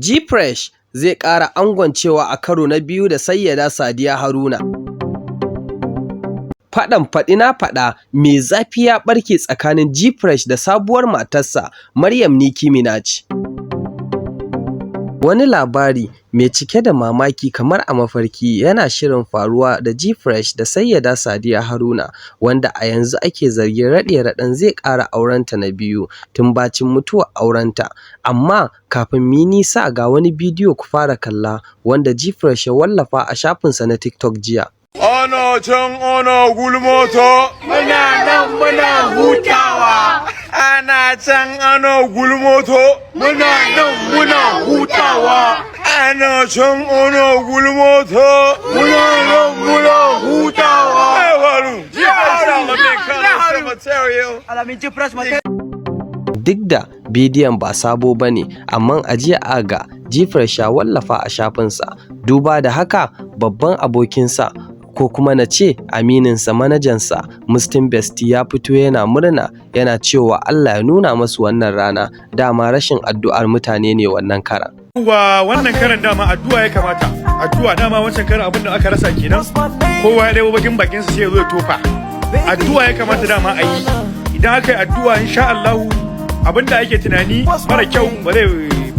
Gfresh zai ƙara angwancewa a karo na biyu da Sayyada Sadiya Haruna. Faɗan faɗi-na-faɗa mai zafi ya ɓarke tsakanin Gfresh da sabuwar matarsa, Maryam Nicki Minaj. Wani labari mai cike da mamaki kamar a mafarki yana shirin faruwa da Gfresh da Sayyada Sadiya Haruna, wanda a yanzu ake zargin raɗe-raɗin zai ƙara aurenta na biyu tun bacin mutuwar aurenta. Amma kafin mu yi nisa, ga wani bidiyo ku fara kalla wanda Gfresh ya wallafa a shafinsa na TikTok jiya. Ana can ana gulmata. Muna nan muna hutawa. Ana can ana gulmata. Muna nan muna hutawa. Ana can ana gulmata. Muna nan muna hutawa. Duk da bidiyon ba sabo ba ne, amma a jiya aka ga Gfresh ya wallafa a shafinsa. Duba da haka, babban abokinsa, ko kuma na ce amininsa, manajansa Mustin Bestie ya fito yana murna, yana cewa Allah ya nuna masu wannan rana, dama rashin addu'ar mutane ne wannan karan. Wa wannan karan dama addu'a ya kamata. Addu'a dama, wancan karan abin da aka rasa kenan. Kowa ya ɗebo bakin bakinsa sai ya zo ya tofa. Addu'a ya kamata dama a yi. Idan aka yi addu'a, insha Allahu abin da ake tunani mara kyau ba zai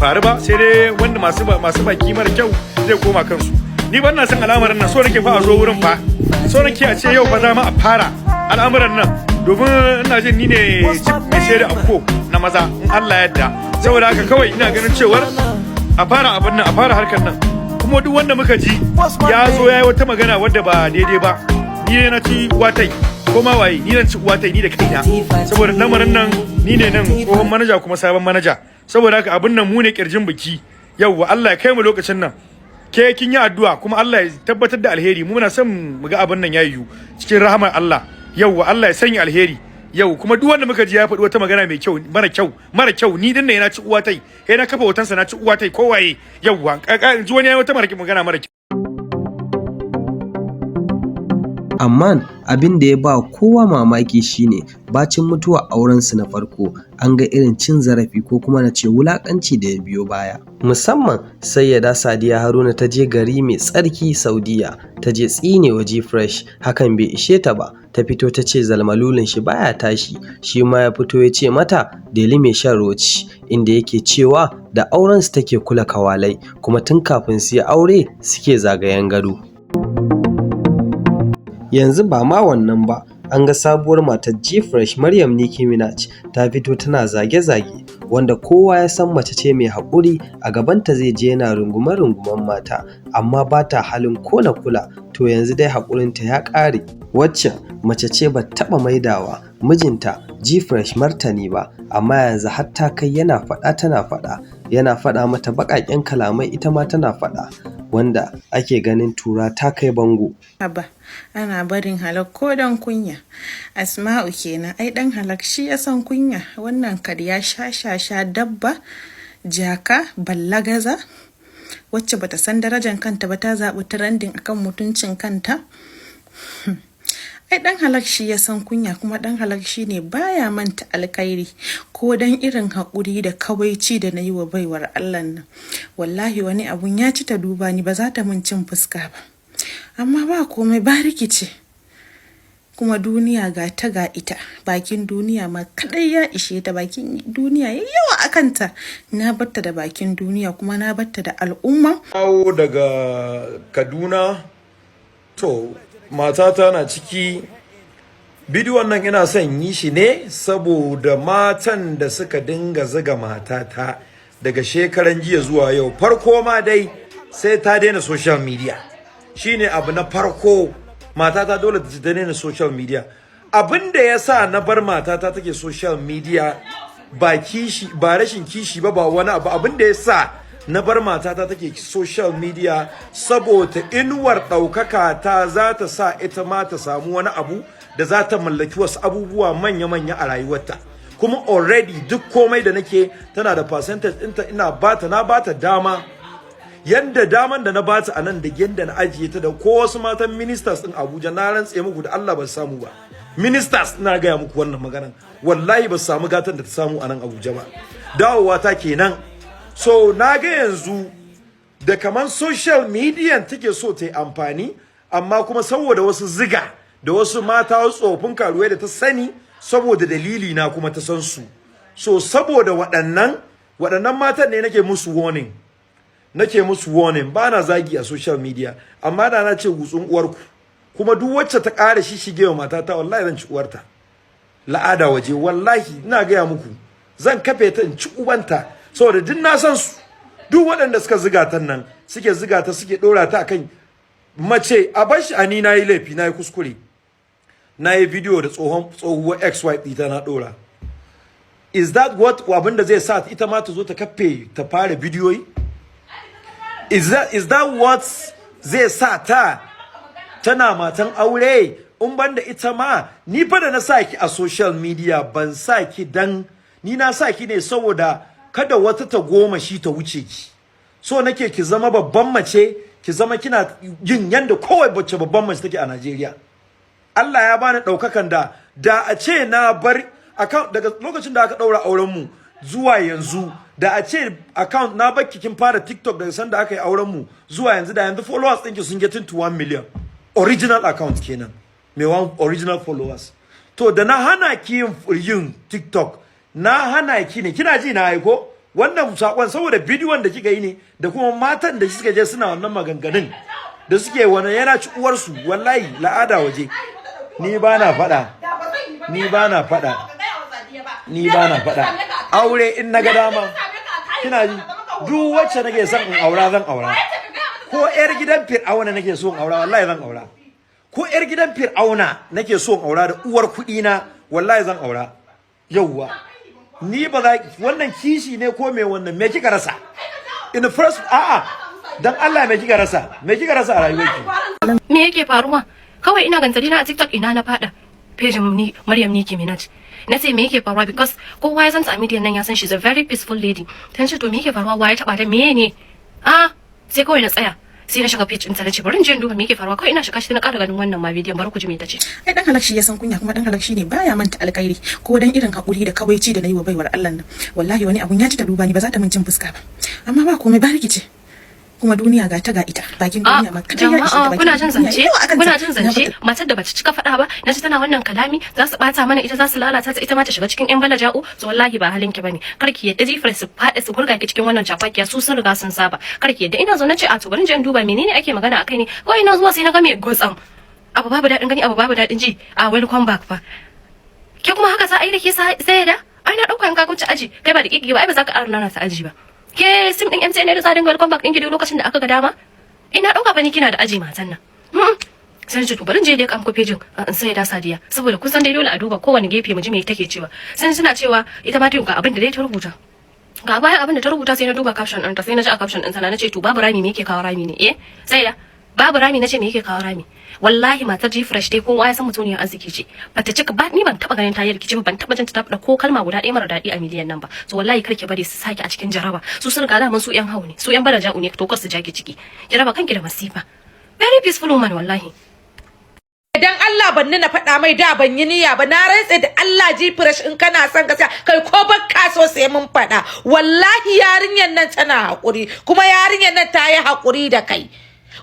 faru ba, sai dai wanda masu baki mara kyau zai koma kansu. Ni ban na son al'amarin nan, so nake fa a zo wurin fa. So nake a ce yau fa za mu a fara al'amuran nan, domin ina jin ni ne mai sayar da anko na maza in Allah ya yarda. Saboda haka kawai ina ganin cewar a fara abin nan, a fara harkar nan. Kuma duk wanda muka ji ya zo ya yi wata magana wadda ba daidai ba, ni ne na ci watai ko ma waye, ni na ci watai ni da kaina, saboda lamarin nan ni ne nan tsohon manaja kuma sabon manaja. Saboda haka abin nan mu ne kirjin biki. Yauwa, Allah ya kai mu lokacin nan. Ke kin yi addu'a, kuma Allah ya tabbatar da alheri. Mu muna son mu ga abin nan ya yiwu cikin rahamar Allah. Yauwa, Allah ya sanya alheri. Yau kuma duk wanda muka ji ya faɗi wata magana mai kyau, mara kyau, mara kyau, ni din ne na ci uwa tai, kai na kafa hotonsa na ci uwa tai kowaye. Yauwa, ji wani ya yi wata mara magana mara kyau. Amma abin da ya ba kowa mamaki shine bacin mutuwar aurensu na farko, an ga irin cin zarafi, ko kuma na ce wulaƙanci, da ya biyo baya. Musamman Sayyada Sadiya Haruna ta je gari mai tsarki Saudiya ta je tsinewa Gfresh, hakan bai ishe ta ba, ta fito ta ce zalmalulin shi baya tashi, shi ma ya fito ya ce mata deli mai shan roci, inda yake cewa da aurensu take kula kawalai, kuma tun kafin su yi aure suke zagayen gado. Yanzu ba ma wannan ba, an ga sabuwar matar Gfresh, Maryam Nicki Minaj, ta fito tana zage-zage, wanda kowa ya san mace ce mai haƙuri, a gabanta zai je yana rungume-rungumen mata, amma ba ta halin ko na kula, to yanzu dai haƙurinta ya ƙare. Wacce mace ce ba ta taɓa maidawa mijinta Gfresh martani ba, amma yanzu har ta kai yana faɗa tana faɗa, yana faɗa mata baƙaƙen kalamai ita ma tana faɗa, wanda ake ganin tura ta kai bango. Haba, ana barin halak ko don kunya. Asma'u kenan, ai dan halak shi ya san kunya. Wannan karya sha sha sha, dabba, jaka, ballagaza, wacce bata san darajar kanta ba, ta zaɓi trending akan mutuncin kanta. Ai dan halak shi ya san kunya, kuma dan halak shi ne baya manta alkhairi, ko dan irin haƙuri da kawaici da na yi wa baiwar Allah nan. Wallahi wani abun ya ci ta duba ni, ba za ta mun cin fuska ba. Amma ba komai, ba rikici. Kuma duniya ga ta ga ita, bakin duniya ma kadai ya ishe ta, bakin duniya ya yawa a kanta. Na batta da bakin duniya, kuma na batta da al'umma. Dawo daga Kaduna, to matata na ciki. Bidiyon nan ina son yi shi ne saboda matan da suka dinga ziga matata daga shekaran jiya zuwa yau. Farko ma dai sai ta daina social media, shine abu na farko. Matata dole ta daina social media. Abin da ya sa na bar matata take social media ba kishi ba, rashin kishi ba, ba wani abu. Abin da ya sa na bar matata take social media, saboda inuwar ɗaukaka ta za ta sa ita ma ta samu wani abu da za ta mallaki wasu abubuwa manya-manya a rayuwarta. Kuma already duk komai da nake tana da percentage ɗinta, ina bata, na bata dama. Yanda daman da na bata a nan da yanda na ajiye ta da ko wasu matan ministers din Abuja, na rantse muku da Allah ba su samu ba. Ministers, ina gaya muku wannan maganan, wallahi ba su samu gatan da ta samu a nan Abuja ba. Dawowa ta kenan. So na ga yanzu da kaman social media take so ta yi amfani, amma kuma saboda wasu ziga da wasu mata, wasu tsofin karuwai da ta sani, saboda dalili na kuma ta san su. So saboda waɗannan matan ne nake musu warning, nake musu warning. Ba na zagi a social media, amma da na ce gutsun uwarku. Kuma duk wacce ta ƙara shi shige wa matata, wallahi zan ci uwarta la'ada waje. Wallahi ina gaya muku, zan kafe ta in ci ubanta, saboda duk na san su. Duk waɗanda suka ziga ta nan, suke ziga ta, suke ɗora ta akan mace, a bar shi. A ni nayi laifi, nayi kuskure, nayi video da tsohuwar ex wife ɗita na ɗora. Is that what abin da zai sa ita ma ta zo ta kafe ta fara bidiyoyi? Is that what zai sa ta, tana matan aure, in banda ita ma? Ni fa da na sa ki a social media, ban sa ki dan ni, na sa ki ne saboda kada wata ta goma shi ta wuce ki. So nake ki zama babban mace, ki zama kina yin yanda kowai bace babban mace take a Najeriya. Allah ya bani daukakan da a ce na bar account daga lokacin da aka daura auren mu zuwa yanzu, da a ce account na bakki kin fara TikTok daga sanda aka yi auren mu zuwa yanzu, da yanzu followers ɗinki sun getting to 1 million. Original account kenan, mai one original followers. To da na hana ki yin TikTok, na hana ki ne, kina ji na aiko wannan sakon, saboda bidiyon da kika yi ne da kuma matan da suka je suna wannan maganganun da suke wannan, yana ci uwarsu wallahi la'ada waje. Ni ba na faɗa, ni ba na faɗa, ni ba na faɗa. Aure in na ga dama, kina ji, duk wacce nake son in aura zan aura. Ko yar gidan Fir'auna nake so in aura, wallahi zan aura. Ko yar gidan Fir'auna nake so in aura da uwar kuɗi na, wallahi zan aura. Yauwa, ni ba za wannan kishi ne ko me wannan? Me kika rasa in the first? A'a, dan Allah, me kika rasa? Me kika rasa a rayuwarki? Me yake faruwa? Kawai ina gantsari na a TikTok, ina na fada pejin ni Maryam Nicki Minaj. Na ce me yake faruwa? Because kowa ya san ta a media nan, ya san she's a very peaceful lady. Tan ce to me yake faruwa? Waye taba ta? Meye ne? Ah, sai kawai na tsaya, sai na shiga page ɗinta, na ce bari in je in duba me yake faruwa. Kawai ina shiga shi na ƙara ganin wannan ma bidiyon. Bari ku ji me ta ce. Ai dan halak shi ya san kunya, kuma dan halak shi ne baya manta alkhairi. Ko dan irin hakuri da kawaici da nayi wa baiwar Allah nan, wallahi wani abun ya ci ta duba ni, ba za ta min cin fuska ba. Amma ba komai, ba rikice. Kuma duniya ga ta ga ita, bakin A duniya ma kadai ya ishe ta. Jama'a, Bakin kuna jin duniya zance? yawa akan Kuna ta. jin Na zance? bata- Matar da bata cika faɗa ba, naji tana wannan kalami, za su bata mana ita, za su lalata ta, ita ma ta shiga cikin yan balaja'u. To wallahi ba halin ki bane. Kar ki yadda jifar su faɗi su gurga ki cikin wannan cakwakiya. Su sun riga sun saba. Kar ki yadda. Ina zo na ce a to bari in je in duba menene ake magana akai ne. Kawai ina zuwa sai na ga me gotsam, abu babu daɗin gani, abu babu daɗin ji. A welcome back fa. Ke kuma haka za a yi da ke? Sai da ai na ɗauka in ka wuce aji, kai ba da kiki ba, ai ba za ka ƙara nana ta aji ba. Ke sim ɗin MTN ne da za a dinga welcome back ɗin ki duk lokacin da aka ga dama? Ina ɗauka fa ni kina da aji, matan nan. Sai na ce to bari in je dai kamko pejin in sai da Sadiya, saboda kusan dai dole a duba kowane gefe mu ji me take cewa. Sai suna cewa ita ma ga abin da dai ta rubuta, ga bayan abin da ta rubuta. Sai na duba caption ɗinta, sai na ji a caption ɗinta na ce to babu rami, me yake kawo rami ne? Eh, sai da babu rami, na ce me yake kawo rami? Wallahi matar G Fresh dai kowa ya san mutuniyar arziki ce. Bata cika ba, ni ban taba ganin ta yi rikici ba, ban taba jin ta faɗa ko kalma guda ɗaya mara daɗi a miliyan nan ba. To wallahi kar ki bari su saki a cikin jaraba. Su sun riga daman su yan hau ne, su yan baraja'u ne. To kar su jaki ciki, ki raba kanki da masifa. Very peaceful woman, wallahi. Dan Allah banni na faɗa mai, da ban yi niyya ba. Na rantse da Allah, G Fresh, in kana son gaskiya, kai ko bakka so sai mun faɗa. Wallahi yarinyar nan tana haƙuri, kuma yarinyar nan ta yi haƙuri da kai.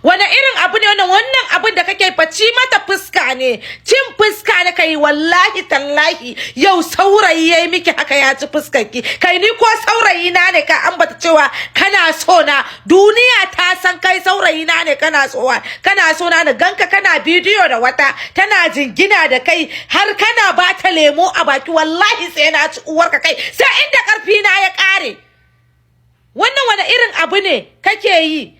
Wani irin abu ne wannan? Wannan abin da kake faci mata fuska ne, cin fuska ne kai. Wallahi tallahi yau saurayi yayi miki haka, ya ci fuskar ki. Kai, ni ko saurayi na ne ka ambata cewa kana so na, duniya ta san kai saurayi na ne, kana so, kana so na, na ganka kana bidiyo da wata tana jingina da kai, har kana ba ta lemo a baki, wallahi sai na ci uwarka. Kai, sai inda karfi na ya kare. Wannan wani irin abu ne kake yi?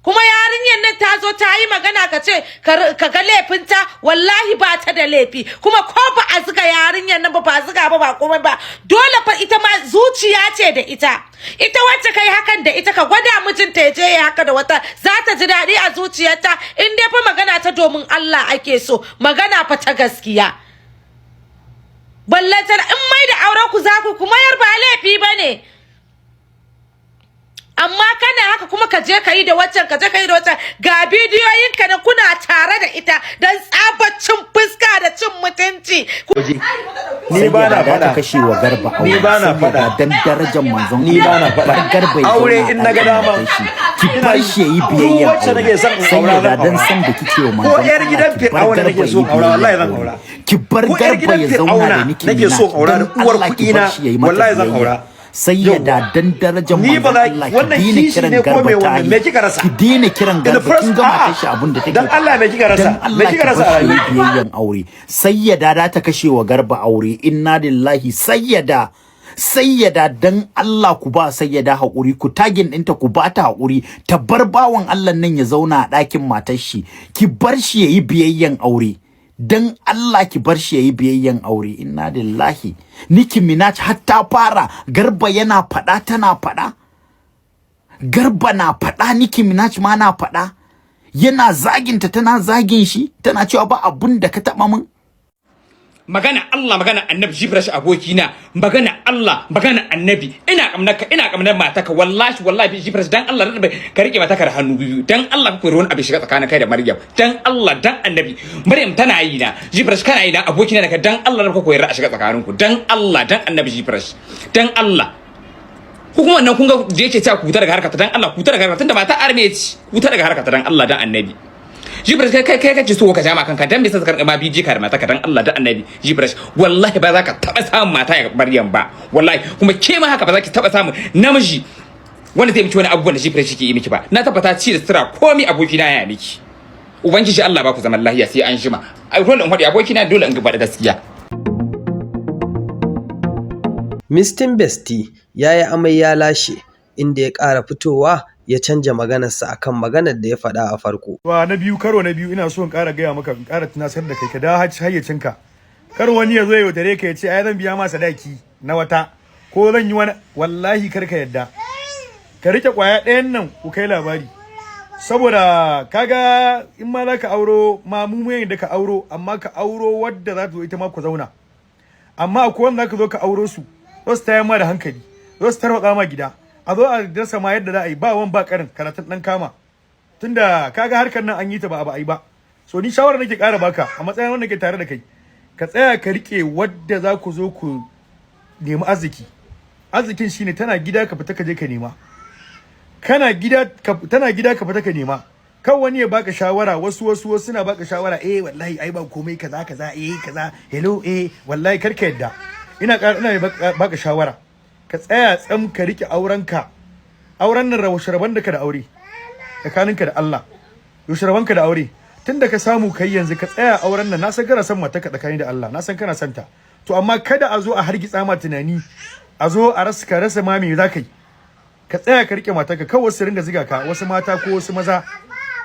Kuma yarinyar nan ta zo ta yi magana, ka ce ka ga laifinta. Wallahi ba ta da laifi. Kuma ko ba a zuga yarinyar nan ba, ba zuga ba, ba komai ba, dole fa ita ma zuciya ce da ita. Ita wacce kai hakan da ita, ka gwada mijinta ya je ya haka da wata, za ta ji daɗi a zuciyarta? In dai fa magana ta domin Allah ake so, magana fa ta gaskiya. Ballantana in mai da auren ku za ku mayar, ba laifi ba ne. Amma kana haka Haka kuma ka je ka yi da waccan, ka je ka yi da waccan. Ga bidiyoyin ka na kuna tare da ita don tsabar cin fuska da cin mutunci. Ni ba na Sayyada ta faɗa. kashe wa Garba aure. Ni ba na Sayyada, faɗa. dan darajar manzon Ni ba na Allah, faɗa. bar Garba ya Aure zauna in a na ga ɗakin dama. matar shi. Ki bar shi yayi Duk biyayyen wacce aure. nake son in aura Sayyada, zan dan aura. san da kike wa Ko manzon yar Allah, gidan ki bar Fir'auna Garba nake so yayi in aura, wallahi zan biyayyen aura. aure. Ki bar Ko yar Garba gidan ya zauna Fir'auna da Nicki nake so Minaj. in aura da Dan uwar Allah, ki kuɗi bar na, shi yayi mata wallahi zan biyayya. aura. Sayyada, dan darajar Ni ba manzon za Allah, ki wannan daina kishi kiran ne ko Garba me wannan? Me tahi. kika rasa? Ki daina kiran In the Garba. first Kin ga a'a. matar shi abin da take Dan Allah, me kika rasa? Dan Me Allah, kika ki rasa bar a shi yayi rayuwa? biyayyen aure. Sayyada, da ta kashe wa Garba aure. Inna lillahi. Sayyada, Sayyada, dan Allah ku ba Sayyada haƙuri, ku tagging ɗinta, ku ba ta haƙuri, ta bar bawan Allah nan ya zauna a ɗakin matar shi. Ki bar shi yayi biyayyen aure. Dan Allah, ki bar shi yayi biyayyen aure. Inna lillahi. Nicki Minaj har ta fara, Garba yana faɗa tana faɗa. Garba na faɗa, Nicki Minaj ma na faɗa. Yana zaginta, tana zagin shi, tana cewa ba abun da ka taɓa min. Magana Allah, magana Annabi, Jibrash abokina, magana Allah, magana Annabi, ina kamnarka, ina kamnar mataka. Wallahi, wallahi, Jibrash, dan Allah dan ka rike mataka da hannu biyu. Dan Allah ka koyi wani abu shiga tsakanin kai da Maryam. Dan Allah dan Annabi, Maryam tana yi na, Jibrash kana yi na, abokina da ka, dan Allah ka koyi a shiga tsakaninku. Dan Allah dan Annabi, Jibrash, dan Allah. Ko kuma wannan kun ga da yake cewa ku huta daga harkata, dan Allah ku huta daga harkata, tunda mata arme ce, ku huta daga harkata, dan Allah dan Annabi. Jibrash, kai kai kai kace so ka jama kanka, dan me yasa ka ma biji ka da mata ka? Dan Allah dan Annabi, Jibrash, wallahi ba za ka taba samun mata ya Maryam ba, wallahi. Kuma ke ma haka, ba za ki taba samun namiji wanda zai miki wani abubuwan da Jibrash yake yi miki ba. Na tabbata ci da sutura komai aboki na ya miki. Ubangiji Allah ba ku zaman lahiya. Sai an jima. Dole in faɗi, aboki na, dole in gaba da gaskiya. Mistin Bestie ya yi amai ya lashe, inda ya ƙara fitowa ya canja maganarsa akan maganar da ya faɗa a farko. Wa na biyu, karo na biyu, ina so in ƙara gaya maka, in ƙara tunasar da kai, ka dawo hayyacinka. Kar wani ya zo ya yaudare ka, ya ce ai zan biya ma sadaki na wata ko zan yi wani. Wallahi kar ka yadda. Ka rike kwaya ɗayan nan ku kai labari. Saboda kaga in ma za ka auro ma, mu mun da ka auro, amma ka auro wadda za ta zo ita ma ku zauna. Amma akwai wanda za ka zo ka auro su, za su tayar ma da hankali, za su tarwatsa ma gida, a zo a rasa ma yadda za a yi, ba wan ba karin karatun dan kama. Tunda kaga harkar nan an yi ta ba a yi ba. So ni shawara nake ƙara baka a matsayin wanda ke tare da kai, ka tsaya ka rike wadda za ku zo ku nemi arziki. Arzikin shine tana gida ka fita ka je ka nema, kana gida ka, tana gida ka fita ka nema. Kan wani ya baka shawara, wasu suna baka shawara, eh wallahi ai ba komai, kaza kaza, eh kaza, hello, eh wallahi kar ka yadda. Ina ƙara ina baka shawara, ka tsaya tsam ka rike aurenka. Auren nan yaushe rabon da ka da aure? Tsakaninka da Allah, yaushe rabonka da aure? Tunda ka samu kai yanzu, ka tsaya auren nan. Na san kana son matarka tsakani da Allah, na san kana son ta. To amma kada a zo a hargitsa ma tunani, a zo a rasa, ka rasa ma me za ka yi. Ka tsaya ka rike matarka. Kawai wasu ringa ziga ka, wasu mata ko wasu maza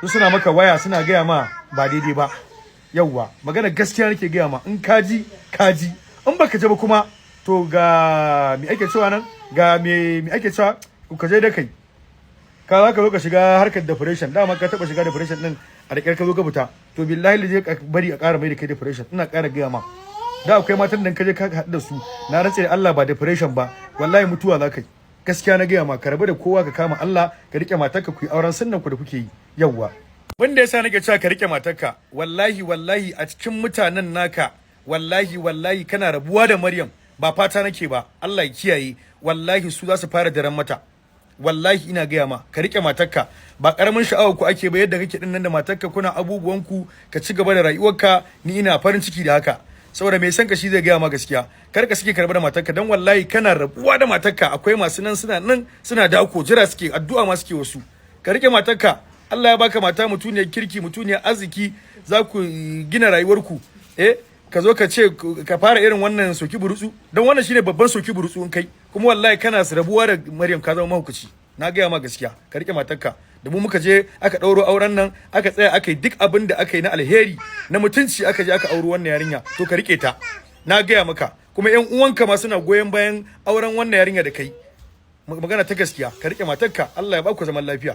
su suna maka waya suna gaya ma ba daidai ba. Yauwa, magana gaskiya nake gaya ma. In ka ji, ka ji. In baka ji ba kuma, to ga me ake cewa nan, ga me ake cewa, ka je da kai ka za ka zo ka shiga harkar depression. Dama ka taba shiga depression din, a da ka zo ka fita. To billahi lazi ka bari a ƙara mai da kai depression. Ina ƙara gaya ma, da akwai matan da ka je ka haɗu da su, na rantse da Allah ba depression ba, wallahi mutuwa za ka yi. Gaskiya na gaya ma, ka rabu da kowa, ka kama Allah, ka rike matarka, ku yi auren sunnan ku da kuke yi. Yawwa, wanda yasa nake cewa ka rike matarka, wallahi wallahi a cikin mutanen naka, wallahi wallahi kana rabuwa da Maryam, ba fata nake ba, Allah ya kiyaye, wallahi su za su fara daren mata. Wallahi ina gaya ma, ka rike matarka. Ba karamin sha'awar ku ake ba. Yadda kake din nan da matarka kuna abubuwan ku, ka ci gaba da rayuwarka. Ni ina farin ciki da haka, saboda mai san ka shi zai gaya ma gaskiya. Kar ka suke karɓar da matarka, dan wallahi kana rabuwa da matarka akwai masu nan suna dako, jira suke, addu'a ma suke wasu. Ka rike matarka. Allah ya baka mata mutuniyar kirki, mutuniyar arziki, za ku gina rayuwarku. Eh, ka zo ka ce ka fara irin wannan soki burutsu, don wannan shine babban soki burutsu in kai. Kuma wallahi kana rabuwa da Maryam ka zama mahaukaci. Na gaya ma gaskiya, ka rike matarka. Da mu muka je aka ɗauro auren nan, aka tsaya aka yi duk abin da aka yi na alheri, na mutunci, aka je aka auro wannan yarinya. To ka rike ta, na gaya maka. Kuma yan uwanka ma suna goyon bayan auren wannan yarinya da kai. Magana ta gaskiya, ka rike matarka. Allah ya baku zaman lafiya.